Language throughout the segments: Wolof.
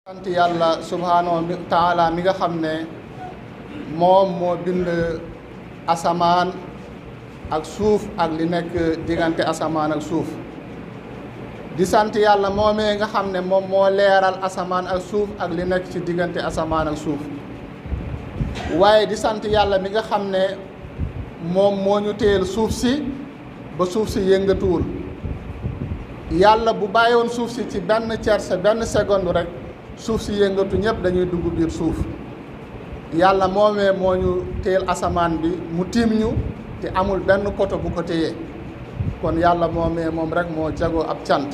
sant yàlla subhaanahu wa taala mi nga xam ne moom moo bind asamaan ak suuf ak li nekk diggante asamaan ak suuf di sant yàlla moomee nga xam ne moom moo leeral asamaan ak suuf ak li nekk ci diggante asamaan ak suuf waaye di sant yàlla mi nga xam ne moom moo ñu téyel suuf si ba suuf si yëngatuwul yàlla bu bàyyoon suuf si ci benn tierce benn seconde rek suuf si yëngatu ñëpp dañuy dugg biir suuf yàlla moomee moo ñu téyel asamaan bi mu tiim ñu te amul benn poto bu ko téyee kon yàlla moomee moom rek moo jagoo ab cant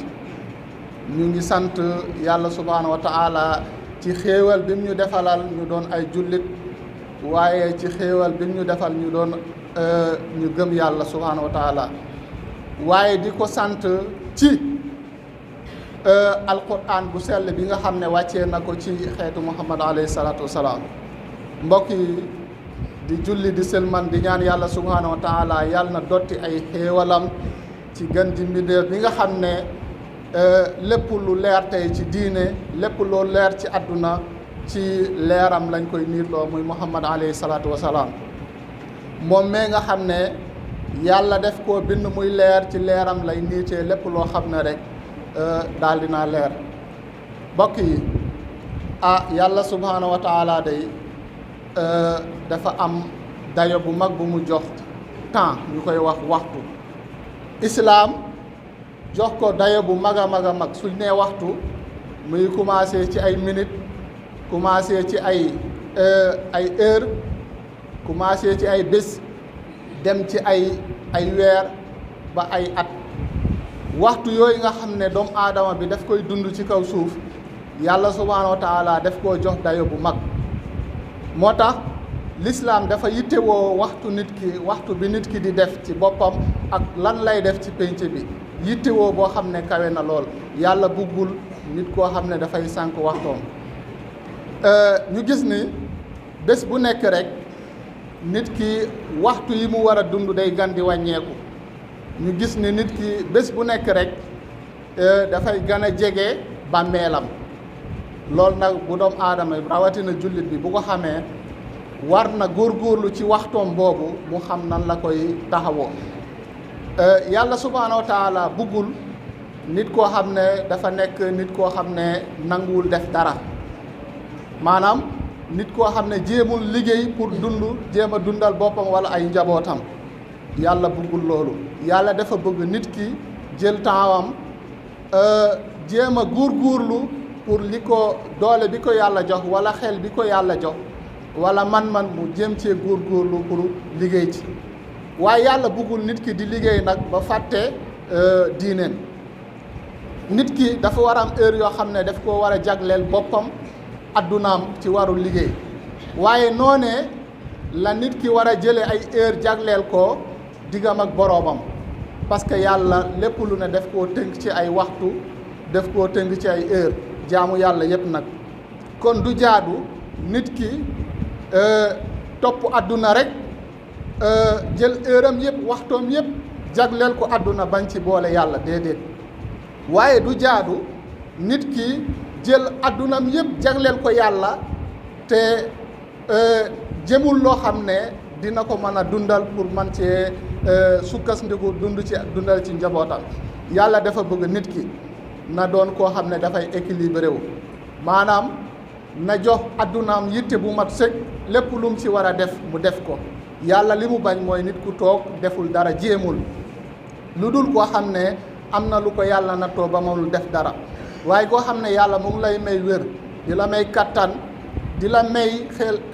ñu ngi sant yàlla subhaanahu wa taala ci xéewal bi mu ñu defalal ñu doon ay jullit waaye ci xéewal bi mu ñu defal ñu doon ñu gëm yàlla subhaanahu wa taala waaye di ko sant ci alquran bu sell bi nga xam ne wàccee na ko ci xeetu muhammad alayhi salaatu wasalaam mbokk yi di julli di sëlman di ñaan yàlla subhaanahu wa taala yàlla na dotti ay xéewalam ci gën ji mbindeef bi nga xam ne lépp lu leer tey ci diine lépp loo leer ci àdduna ci leeram lañ koy niitloo muy muhammad alayhi salaatu wasalaam moom mee nga xam ne yàlla def koo bind muy leer ci leeram lay niitee lépp loo xam ne rek daal dinaa leer mbokk yi yàlla subhaanahu wa taala day dafa am dayo bu mag bu mu jox temps ñu koy wax waxtu islaam jox ko dayo bu mag a mag a mag suñ nee waxtu muy commencé ci ay minutes commencé ci ay heure commencé ci ay bés dem ci ay weer ba ay at waxtu yooyu nga xam ne doomu aadama bi daf koy dund ci kaw suuf yàlla subhaanahu wa taala daf koo jox dayo bu mag moo tax l'islam dafa yittewoo waxtu bi nit ki di def ci boppam ak lan lay def ci pénc bi yittewoo boo xam ne kawe na lool yàlla buggul nit koo xam ne dafay sànk waxtoom ñu gis ni bés bu nekk rek nit ki waxtu yi mu war a dund day gan di wàññeeku ñu gis ni nit ki bés bu nekk rek dafay gën a jege bàmmeelam loolu nag bu doomu aadama rawatina jullit bi bu ko xamee war na góorgóorlu ci waxtoom boobu mu xam nan la koy taxawoo yàlla subhaanahu wa taala buggul nit koo xam ne dafa nekk nit koo xam ne nanguwul def dara maanaam nit koo xam ne jéemul liggéey pour jéem a dundal boppam wala ay njabootam yàlla buggul loolu yàlla dafa bëgg nit ki jël tempsam jéem a góorgóorlu pour li ko doole bi ko yàlla jox wala xel bi ko yàlla jox wala man-man mu jéem cee góorgóorlu pour liggéey ci waaye yàlla buggul nit ki di liggéey nag ba fàtte diineem nit ki dafa war a am heure yoo xam ne daf koo war a jagleel boppam addunaam ci warul liggéey waaye noonee la nit ki war a jëlee ay heure jagleel ko diggam ak boroomam parce que yàlla lépp lu ne daf koo tënk ci ay waxtu daf koo tënk ci ay heure jaamu yàlla yépp nag kon du jaadu nit ki topp àdduna rek jël heuram yépp waxtoom yépp jagleel ko àdduna bañ ci boole yàlla déedéet waaye du jaadu nit ki jël àddunam yépp jagleel ko yàlla te jëmul loo xam ne dina ko mën a dundal pour man cee sukkandiku dundal ci njabootam yàlla dafa bëgg nit ki na doon koo xam ne dafay équilibré wu maanaam na jox addunaam yitte bu mat sëkk lépp lu mu ci war a def mu def ko yàlla li mu bañ mooy nit ku toog deful dara jéemul lu dul koo xam ne am na lu ko yàlla nattoo ba mënul def dara waaye koo xam ne yàlla mu ngi lay may wér di la may kattan di la may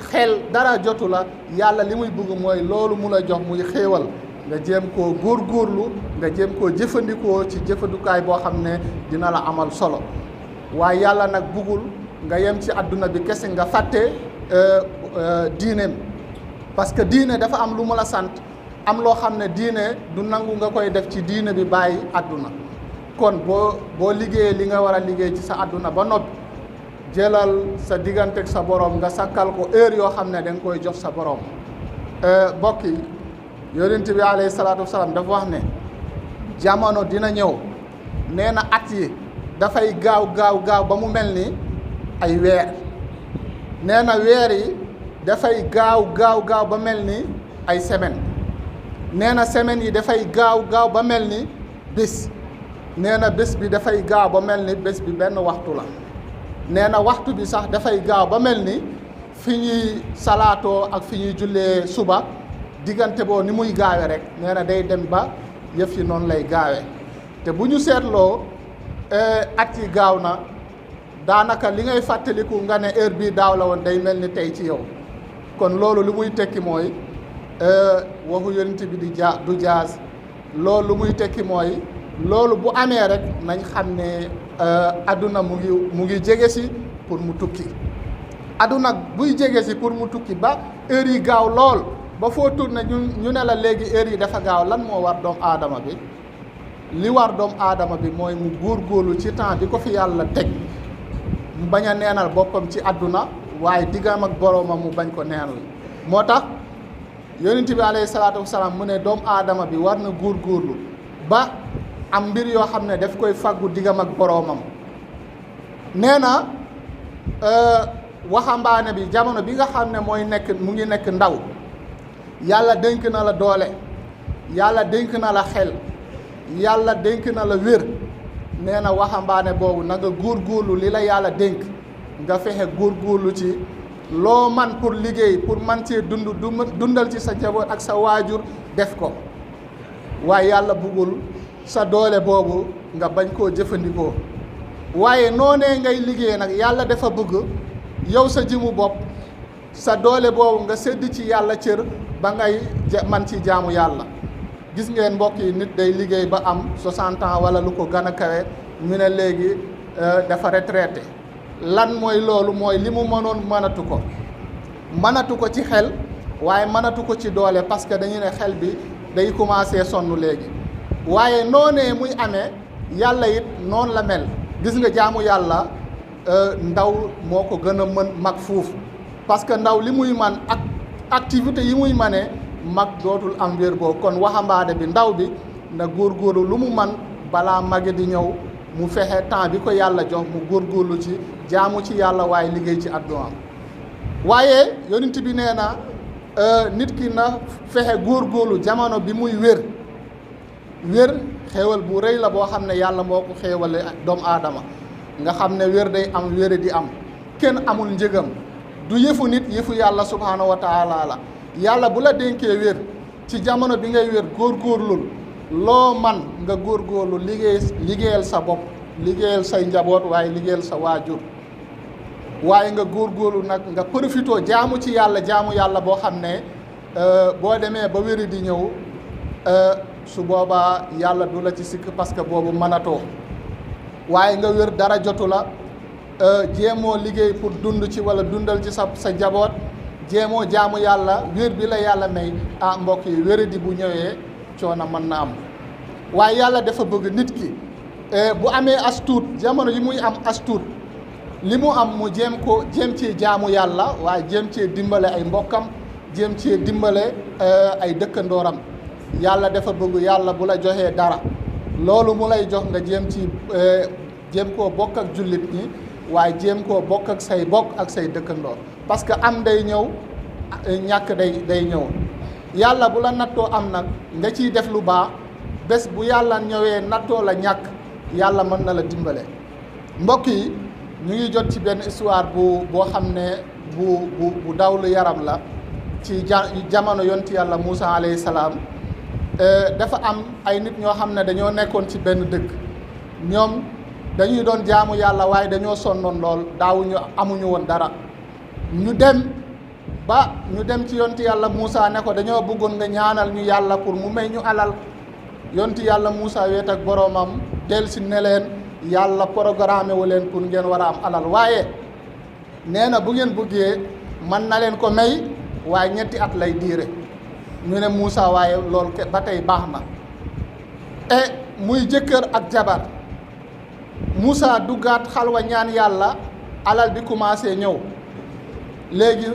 xel dara jotu la yàlla li muy bëgg mooy loolu mu la jox muy xéewal nga jéem koo góorgóorlu nga jéem koo jëfandikoo ci jëfandukaay boo xam ne dina la amal solo waaye yàlla nag bëggul nga yem ci àdduna bi kese nga fàtte diineem parce que diine dafa am lu mu la sant am loo xam ne diine du nangu nga koy def ci diine bi bàyyi àdduna kon boo liggéeyee li nga war a liggéey ci sa àdduna ba noppi jëlal sa diggante ak sa borom nga sakkal ko heure yoo xam ne da nga koy jox sa borom mbokk yi yonent bi alayhi salaatu wasalaam dafa wax ne jamono dina ñëw nee na at yi dafay gaaw ba mu mel ni ay weer nee na weer yi dafay gaaw ba mel ni ay semaine nee na semaines yi dafay gaaw ba mel ni bés nee na bés bi dafay gaaw ba mel ni bés bi benn waxtu la nee na waxtu bi sax dafay gaaw ba mel ni fi ñuy salaatoo ak fi ñuy jullee suba diggante boo ni muy gaawe rek nee na day dem ba yëf yi noonu lay gaawe te bu ñu seetloo at yi gaaw na daanaka li ngay fàttaliku nga ne heure bii daaw la woon day mel ni tey ci yow kon loolu lu muy tekki mooy waxu yonent bi du jaaz loolu lu muy tekki mooy loolu bu amee rek nañ xam ne adduna mu ngi jege si pour mu tukki adduna buy jege si pour mu tukki ba heure yi gaaw lool ba foo tourné ñu ne la léegi heure yi dafa gaaw lan moo war doomu aadama bi li war doomu aadama bi mooy mu góorgóorlu ci temps bi ko fi yàlla teg mu bañ a neenal boppam ci adduna waaye diggam ak boroomam mu bañ ko neenal moo tax yonent bi alayhi salaatu wasalaam mu ne doomu aadama bi war na góorgóorlu ba am mbir yoo xam ne daf koy faggu diggam ak boroomam nee na waxambaane bi jamono bi nga xam ne mu ngi nekk ndaw yàlla dénk na la doole yàlla dénk na la xel yàlla dénk na la wér nee na waxambaane boobu na nga góorgóorlu li la yàlla dénk nga fexe góorgóorlu ci loo man pour liggéey pour man cee dundal ci sa njaboot ak sa waajur def ko waaye yàlla bëggul sa doole boobu nga bañ koo jëfandikoo waaye noonee ngay liggéey nag yàlla dafa bëgg yow sa jimu bopp sa doole boobu nga sédd ci yàlla cër ba ngay man ci jaamu yàlla gis ngeen mbokk yi nit day liggéey ba am 60 ans wala lu ko gën a kawe ñu ne léegi dafa retraité lan mooy loolu mooy li mu mënoon mënatu ko ci xel waaye mënatu ko ci doole parce que dañu ne xel bi day commencé sonn léegi waaye noonee muy amee yàlla it noonu la mel gis nga jaamu yàlla ndaw moo ko gën a mën mag fuuf parce que ndaw li muy man ak activité yi muy manee mag dootul am wér boobu kon waxambaane bi ndaw bi na góorgóorlu lu mu man balaa mage di ñëw mu fexe temps bi ko yàlla jox mu góorgóorlu ci jaamu ci yàlla waaye liggéey ci addunaam waaye yonent bi nee na nit ki na fexe góorgóorlu jamono bi muy wér xéewal bu rëy la boo xam ne yàlla moo ko xéewale doomu aadama nga xam ne wér day am wére di am kenn amul njëgam du yëfu nit yëfu yàlla subhaanahu wa taala la yàlla bu la dénkee wér ci jamono bi ngay wér góorgóorlul loo man nga góorgóorlu liggéeyal sa bopp liggéeyal say njaboot waaye liggéeyal sa waajur waaye nga góorgóorlu nag nga profitoo jaamu ci jaamu yàlla boo xam ne boo demee ba wéri di ñëw su boobaa yàlla du la ci sikk parce que boobu mënatoo waaye nga wér dara jotu la jéemoo liggéey pour dund ci wala dundal ci sa njaboot jéemoo jaamu yàlla wér bi la yàlla may mbokk yi wéradi bu ñëwee coono mën na am waaye yàlla dafa bëgg nit ki bu amee as tuut jamono yi muy am as tuut li mu am mu jéem ci jaamu yàlla waaye jéem ci dimbale ay mbokkam jéem ci dimbale ay dëkkandooram yàlla dafa bëgg yàlla bu la joxee dara loolu mu lay jox nga jéem koo bokk ak jullit ñi waaye jéem koo bokk ak say bokk ak say dëkkandoor parce que am day ñëw ñàkk day ñëw yàlla bu la nattoo am nag nga ciy def lu baax bés bu yàlla ñëwee nattoo la ñàkk yàlla mën na la dimbale mbokk yi ñu ngi jot ci benn histoire boo xam ne bu dawlu yaram la ci jamono yonti yàlla Moussa alayhi salaam dafa am ay nit ñoo xam ne dañoo nekkoon ci benn dëkk ñoom dañuy doon jaamu yàlla waaye dañoo sonnoon lool amuñu woon dara ñu dem ci yonti yàlla Moussa ne ko dañoo bëggoon nga ñaanal ñu yàlla pour mu may ñu alal yonti yàlla Moussa weet ak boroomam del si ne leen yàlla programme wu leen pour ngeen war a am alal waaye nee na bu ngeen bëggee mën na leen ko may waaye 2 at lay diire ñu ne Moussa waaye loolu ba tey baax na muy jëkkër ak jabar Moussa duggaat xalwa ñaan yàlla alal bi commencé ñëw léegi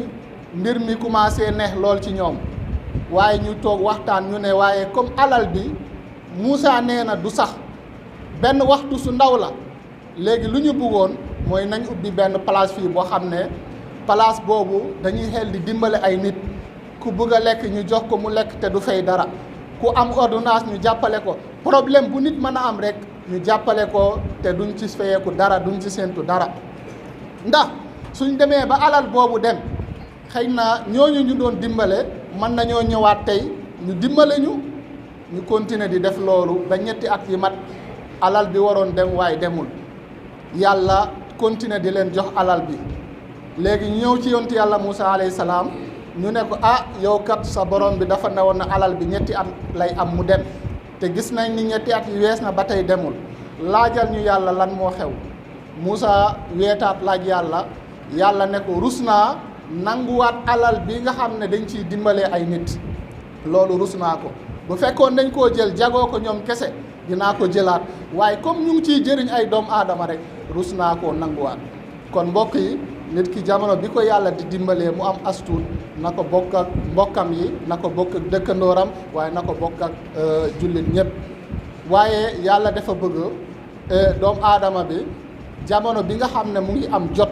mbir mi commencé neex lool ci ñoom waaye ñu toog waxtaan ñu ne waaye comme alal bi Moussa nee na du sax benn waxtu su ndaw la léegi lu ñu bëggoon mooy nañ ubbi benn place fii boo xam ne place boobu dañuy xel di dimbale ay nit ku bëgg a lekk ñu jox ko mu lekk te du fay dara ku am ordonnance ñu jàppale ko problème bu nit mën a am rek ñu jàppale ko te duñ ci fayeeku dara duñ ci séentu dara ndax suñ demee ba alal boobu dem xëy na ñooñu ñu doon dimbale mën nañoo ñëwaat tey ñu dimbale ñu continuer di def loolu ba ñetti at yi mat alal bi waroon dem waaye demul yàlla continuer di leen jox alal bi léegi ñu ñëw ci yontu yàlla Moussa alayhi salaam ñu ne ko yow kat sa borom bi dafa newoon na alal bi ñetti at lay am mu dem te gis nañ ni ñetti at yi wees na ba tey demul laajal ñu yàlla lan moo xew Moussa weetaat laaj yàlla ne ko rus naa nanguwaat alal bi nga xam ne dañ ciy dimbalee ay nit loolu rus naa ko bu fekkoon dañ koo jël jagoo ko ñoom kese dinaa ko jëlaat waaye comme ñu ngi ciy jëriñ ay doomu aadama rek rus naa koo nanguwaat kon mbokk yi nit ki jamono bi ko yàlla di dimbalee mu am astuut na ko bokk ak mbokkam yi na ko bokk ak dëkkandooram waaye na ko bokk ak jullit ñëpp waaye yàlla dafa bëgg doomu aadama bi jamono bi nga xam ne mu ngi am jot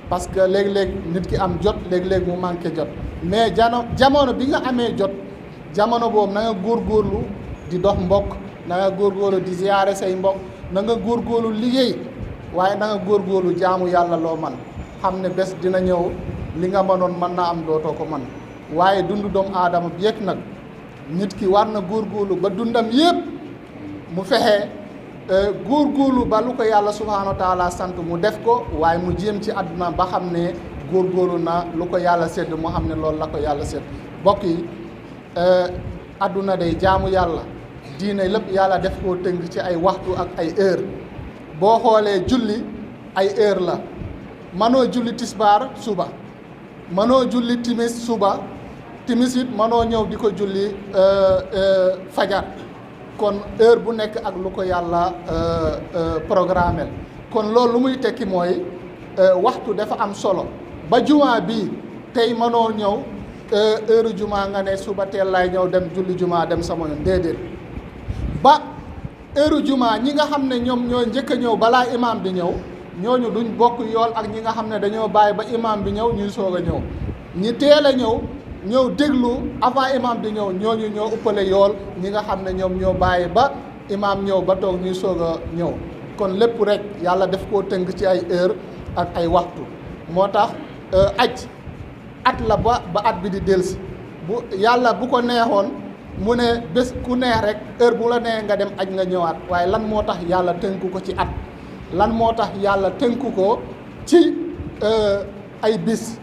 parce que léeg-léeg nit ki am jot léeg-léeg mu manqué jot mais jamono bi nga amee jot jamono boobu na nga góorgóorlu di dox mbokk na nga góorgóorlu di ziyaare say mbokk na nga góorgóorlu liggéey waaye na nga góorgóorlu jaamu yàlla loo man xam ne bés dina ñëw li nga mënoon mën naa am dootoo ko man waaye dund doomu aadama bi yëg nag nit ki war na góorgóorlu ba dundam yëpp mu fexe góorgóorlu ba lu ko yàlla subhaanahu wa taala sant mu def ko waaye mu jéem ci àdduna ba xam ne góorgóorlu na lu ko yàlla sédd mu xam ne loolu la ko yàlla sédd mbokk yi àdduna day jaamu yàlla diine lépp yàlla def koo tënk ci ay waxtu ak ay heure boo xoolee julli ay heure la mënoo julli tisbaar suba mënoo julli timis suba timis it mënoo ñëw di ko julli fajar kon heure bu nekk ak lu ko yàlla programmel kon loolu lu muy tekki mooy waxtu dafa am solo ba jumaa bi tey mënoo ñëw heure jumaa nga ne suba teel lay ñëw dem julli jumaa dem sama yoon déedéet ba heure jumaa ñi nga xam ne ñoom ñoo njëkk a ñëw balaa imam bi ñëw ñooñu duñ bokk yool ak ñi nga xam ne dañoo bàyyi ba imam bi ñëw ñuy soog a ñëw ñi teel a ñëw déglu avant imam di ñëw ñooñu ñoo uppale yool ñi nga xam ne ñoom ñoo bàyyi ba imam ñëw ba toog ñuy soog a ñëw kon lépp rek yàlla def koo tënk ci ay heure ak ay waxtu moo tax at la ba at bi di delsi bu yàlla bu ko neexoon mu ne bés ku neex rek heure bu la neex nga dem aj nga ñëwaat waaye lan moo tax yàlla tënku ko ci at lan moo tax yàlla tënku ko ci ay bis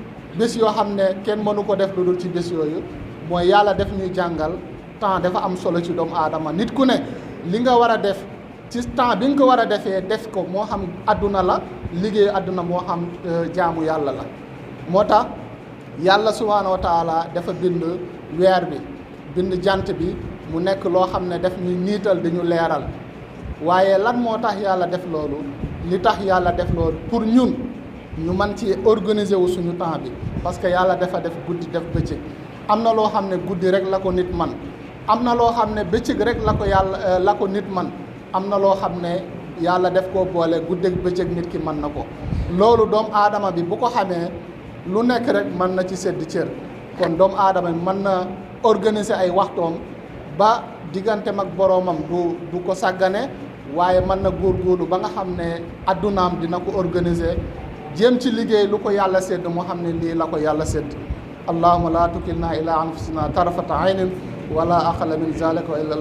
yoo xam ne kenn mënu ko def lu dul ci bés yooyu mooy yàlla def ñuy jàngal temps dafa am solo ci doomu aadama nit ku ne li nga war a def ci temps bi nga ko war a defee def ko moo xam adduna la liggéey adduna moo xam jaamu yàlla la moo tax yàlla subhaanahu wa taala dafa bind weer bi bind jant bi mu nekk loo xam ne daf ñuy niital di ñu leeral waaye lan moo tax yàlla def loolu li tax yàlla def loolu pour ñun ñu mën ci organiser wu suñu temps bi parce que yàlla dafa def guddi def bëccëg am na loo xam ne guddi rek la ko nit man am na loo xam ne bëccëg rek la ko nit man am na loo xam ne yàlla def koo boole guddeeg bëccëg nit ki mën na ko loolu doomu aadama bi bu ko xamee lu nekk rek mën na ci sedd cër kon doomu aadama bi mën na organiser ay waxtoom ba digganteem ak boroomam du ko sàggane waaye mën na góorgóorlu ba nga xam ne addunaam dina ko organiser jéem ci liggéey lu ko yàlla sedd moo xam ne lii la ko yàlla sedd allahumma la tukilna ila anfusina tarfata aynin wala aqala min zalika wa illa